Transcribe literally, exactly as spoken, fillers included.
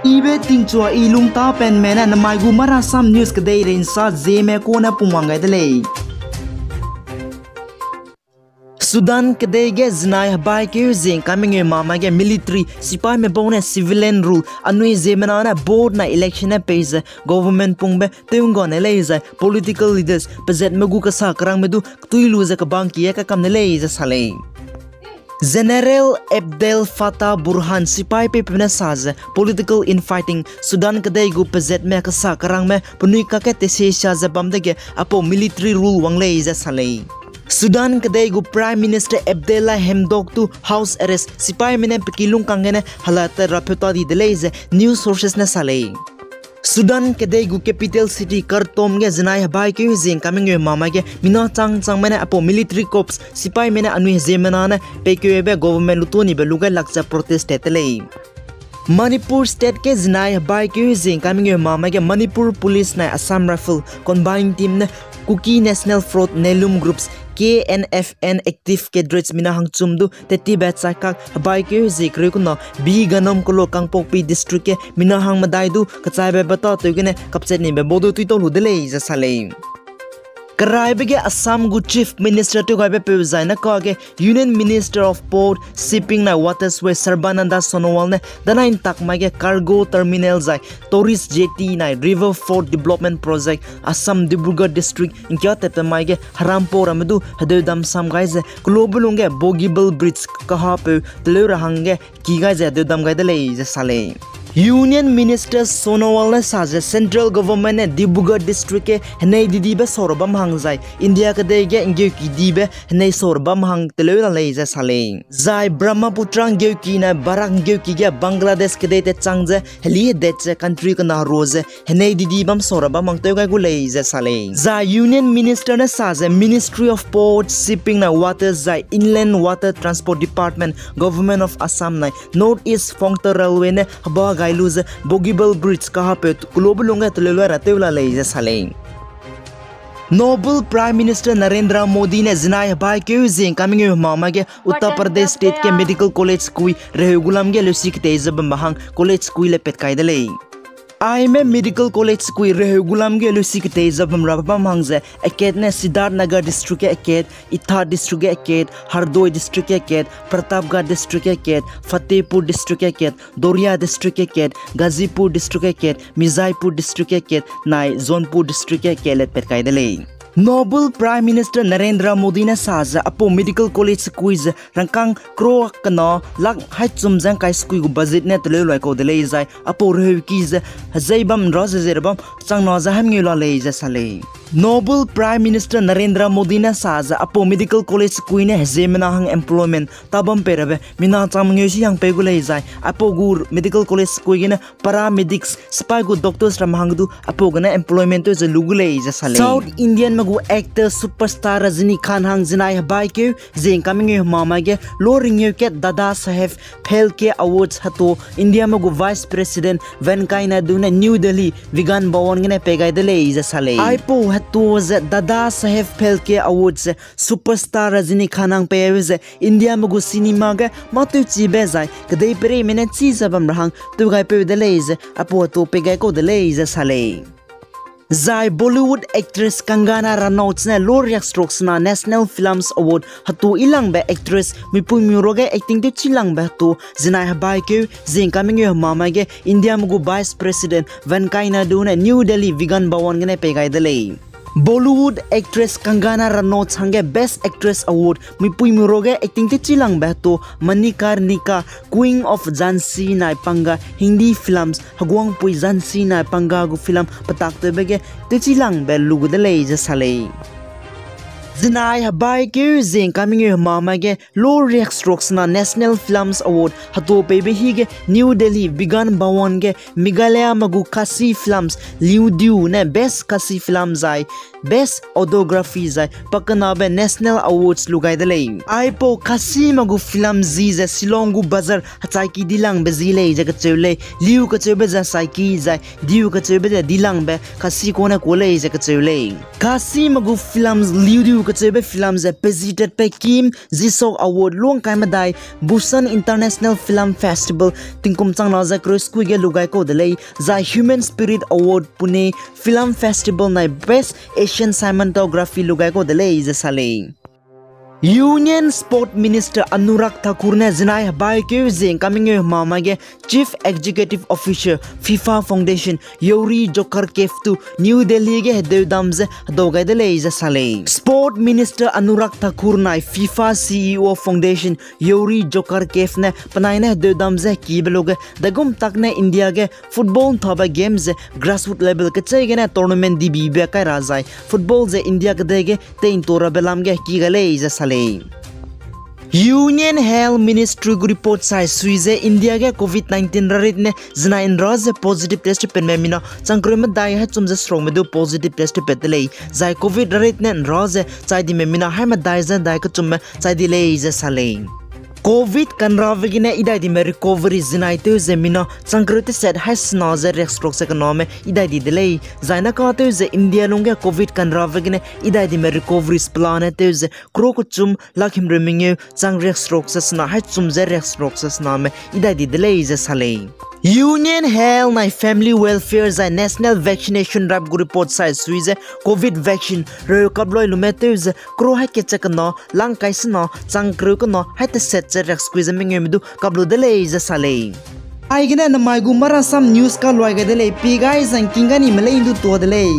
Ibe tingchua i lungtapenme ne namai gu Marasam News kedei reinsa Zeme kune pungwang gai de lei. Sudan kedei ge zinai hebaikeu zingkamengeu mamai ge military sipaime bau ne civilian rule anui ziemmena ne vote na election ne pei ze government pungbe tew nggane lei zai political leaders pezatme gu kesa kerangme du ketui lu ze kebangkie kakam ne lei ze sa lei. General Abdel Fattah Burhan sipai peipeu ne sa ze political infighting Sudan kedei gu pezatme kesa kerangme penui kakge tesiesia ze bam dege aipau military rule wang lei ze sa lei. Sudan kedei gu Prime Minister Abdalla Hamdok tu house arrest sipaime ne pe kilungkang gene helate rapeu ta di de lei ze news sources ne sa lei. Sudan kedei gu capital city Khartoum ge zinai hebaikeu zingkamengeu mamai ge mina chang changme ne aipau military corps sipaime ne anui heziemmena ne peikeube government luto nibe lu gai lak ze protest tat te lei. Manipur State ge zinai hebaikeu zingkamengeu mamai ge Manipur Police nai Assam Rifle combined team ne Kuki National Front Nelum Groups, K N F N active cadres mina hangchum du tettibe chaikak hebaikeu zi kereu kena B Ganom kelo Kangpokpi District ge mina hang medai du kechaibe bata tew gene kapchat nibe bau du tuitau lu de lei ze sa lei. Keraibe ge Assam gu Chief Minister tewgaibe peu zai ne kage Union Minister of Port, Shipping nai Watersway Sarbananda Sonowal ne danai ntak mai ge cargo terminal zai tourist jetty nai river fort development project Assam Dibrugarh District ngkia tatbe mai ge herampau ramme du hedeu dam sam gai ze kelo belung ge Bogibel Bridge kahapeu teleu ra hangge ki gai ze hedeu dam gai de lei ze sa lei. Union Minister Sonowal ne sa ze Central Government ne Dibrugarh District ge henei didibe saura bam hang zai India kedei ge nggeuki dibe henei saura bam hang teleu la lei ze sa lei. Zai Brahmaputra nggeuki nai Barak nggeuki ge Bangladesh kedei te chang ze heli hedet ze country kena herua ze henei didi bam saura bam hang tew gai gu lei ze sa lei. Zai Union Minister ne sa ze Ministry of Ports, Shipping nai Waters zai Inland Water Transport Department, Government of Assam nai North East Frontier Railway ne heba gai lu ze Bogibel Bridge kahapeu kelo belung ge teleu la ra tew la lei ze sa lei. Noble Prime Minister Narendra Modi ne zinai hebaikeu zingkamengeu hemamai ge Uttar Pradesh State ge Medical College kui reheu gulam ge leusi ketei ze bambe hang college kui le pat kai de lei. Aime Medical College kui reheu gulam ge leusi ketei ze bam ra bam hang ze akat ne Siddharth Nagar District ge akat, Etawah District ge akat, Hardoi District ge akat, Pratapgarh District ge akat, Fatehpur District ge akat, Doria District ge akat, Ghazipur District ge akat, Mirzapur District ge akat nai Jaunpur District ge akat le pat kai de lei. Noble Prime Minister Narendra Modi ne sa ze aipau Medical College kui ze rangkâng crore kena lakh haichum ze ngkai sekui gu budget ne teleu lai kau de lei zai aipau reheuki ze hezei bam ra ze ze ra bam changna ze haimngeu la lei ze sa lei. Noble Prime Minister Narendra Modi ne sa ze aipau Medical College kui ne heziemmena hang employment ta bam pei rabe mina chang mengeu si hang pei gu lei zai aipau gu Medical College kui gene paramedics sipai gu doctors ram hang du aipau gene employment tew ze lu gu lei ze sa lei. South Indianme gu actor superstar Rajinikanth hang zinai hebaikeu zingkamengeu hemamai ge lo ringeu kat Dada Saheb Phalke Awards hetu Indiame gu Vice President Venkaiah Naidu ne New Delhi Vigyan Bhawan gene pei gai de lei ze sa lei. Aipau hetu ze Dada Saheb Phalke Awards ze superstar Rajinikanth hang peibe ze Indiame gu cinema ge mâ tewchibe zai kedeipereime ne chî ze bam ra hang tewgaipeu de lei ze aipau hetu pei gai kau de lei ze sa lei. Zai Bollywood actress Kangana Ranaut ne lo riakseruk sena National Films Award hetu yilangbe actress mipuimi ruage acting tewchilangbe hetu zinai hebaikeu zingkamengeu hemamai ge Indiame gu Vice President Venkaiah Naidu ne New Delhi Vigyan Bhawan gene pei gai de lei. Bollywood actress Kangana Ranaut hangge Best Actress Award mipuimi ruage acting tewchilangbe hetu Manikarnika, Queen of Jhansi nai Panga Hindi films heguangpui Jhansi nai Panga gu film petaktewbe ge tewchilangbe lu gu de lei ze sa lei. Zinai hebaikeu zingkamengeu hemamai ge lo riakseruk sena National Films Award hetu peibe hige New Delhi Vigyan Bhawan ge Meghalayame gu Khasi films Liudiu ne Best Khasi Film zai Best Autography zai pakenabe National Awards lu gai de lei. Aipau Khasime gu film zi ze Shillong gu bazar hechaiki dilangbe zi lei ze kacheu lei, liu kacheube ze saiki zai diu kacheube ze dilangbe Khasi kane ku lei ze kacheu lei. Khasime gu film liu diu kacheube film ze pezitatpe kim Zisok Award lungkai medai Busan International Film Festival tingkum changna ze kereu skui ge lu gai kau de lei, zai Human Spirit Award Pune Film Festival nai Best Asian Cinematography lu gai kau de lei ze sa lei. Union Sport Minister Anurag Thakur ne zinai hebaikeu zing kamingeu hemamai ge Chief Executive Officer FIFA Foundation Yuri Jokerkev tu New Delhi ge hedeudam ze hedau gai de lei ze sa lei. Sport Minister Anurag Thakur nai FIFA C E O Foundation Yuri Jokerkev ne penai ne hedeudam ze kibe luge dagum tak ne India ge football nthabe game ze grassroot level kechei gene tournament dibibe kai ra zai football ze India kedei ge teinto rabe lam ge ki gai lei ze sa lei. Union Health Ministry gu report sai sui ze India ge covid nineteen rarit ne zinai nra ze positive test tepetme mina changkereu medai hechum ze serukme du positive test tepet de lei, zai covid rarit ne nra ze chai dime mina hai medai ze dai kechumme chai di lei ze sa lei. Covid kanrave gene idai dime recovery zinai tew ze mina changkereu teset hai sena ze riakseruk ze kename idai di de lei, zai naka tew ze India lungge covid kanrave gene idai dime recoveries pelane tew ze crore kechum lakh himreu mengeu chang riakseruk ze sena hai chum ze riakseruk ze sename idai di de lei ze sa lei. Union Health nai Family Welfare zai National Vaccination Drive gu report sai sui ze covid vaccine reu kaploi lume tew ze crore hai kechak kena lang kai sena changkereu kena hai teset ze riaksekui ze mengeume du kaplu de lei ze sa lei. Aigene namai gu Marasam News kaluai gai de lei, pi gai zangking ga nime lei ndu tua de lei.